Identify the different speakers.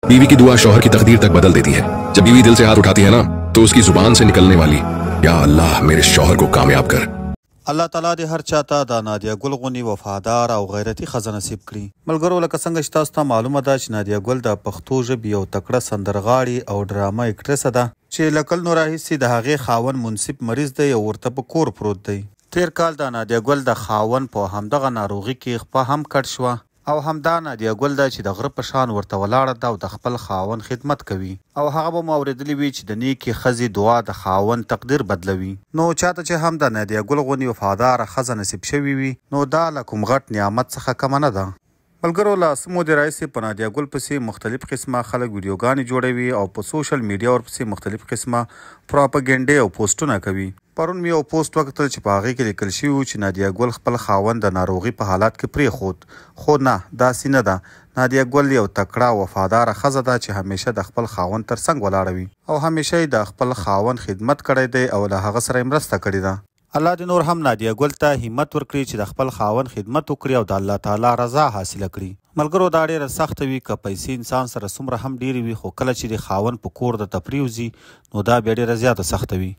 Speaker 1: बीवी की दुआ शौहर की तकदीर तक बदल देती है। जब बीवी दिल से हाथ उठाती है ना, तो उसकी जुबान से निकलने वाली या अल्लाह मेरे शौहर को कामयाब कर।
Speaker 2: الله تعالی دې هر چاته د نادیه ګل غونې وفادار او غیرتي ښځه نصیب کړي. ملګرو، لکه څنګه چې تاسو ته معلومه ده چې نادیه ګل د پښتو ژبې یو تکړه سندرغاړي او ډرامه اکټریسه ده چې له کلونو راهیسې د هغې خاوند منصف مریض دی او ورته په کور پروت دی. تیر کال د نادیه ګل د خاوند په همدغه ناروغي کې خپه هم کټ شوه او همدا نادیه ګل ده چې د غره په شان ورته ولاړه ده او د خپل خاوند خدمت کوي. او هغه به مو اورېدلي وي چې د نیکې ښځې دعا د خاوند تقدیر بدلوي. نو چاته چې هم د نادیه ګل غوندې وفاداره ښځه نصیب شوې وي، نو دا له کوم غټ نعمت څخه کمه نه ده. ملګرو، له څه مودې راهیسې په نادیه ګل پسې مختلف قسمه خلک ویډیوګانې جوړوي او په سوشل میډیا ورپسې مختلف قسمه پراپګنډې او پوسټونه کوي. پرون مې یو پوسټ وکتل چې په هغې کې لیکل شوي وو چې نادیه ګل خپل خاوند د ناروغي په حالت کې پرېښود، خو نه، داسې نه ده. نادیه ګل یو تکړه او وفاداره ښځه ده چې همیشه د خپل خاوند تر څنګ ولاړه وي او همیشه یې د خپل خاوند خدمت کړی دی او له هغه سره یې مرسته کړې ده. الله دې نور هم نادیه ګل ته همت ورکړي چې د خپل خاوند خدمت وکړي او د الله تعالی رضا حاصله کړي. ملګرو، دا ډېره سخته وي که پیسې انسان سره څومره هم ډېرې وي، خو کله چې د خاوند په کور درته پرېوځي نو دا بیا ډېره زیاته سخته وي.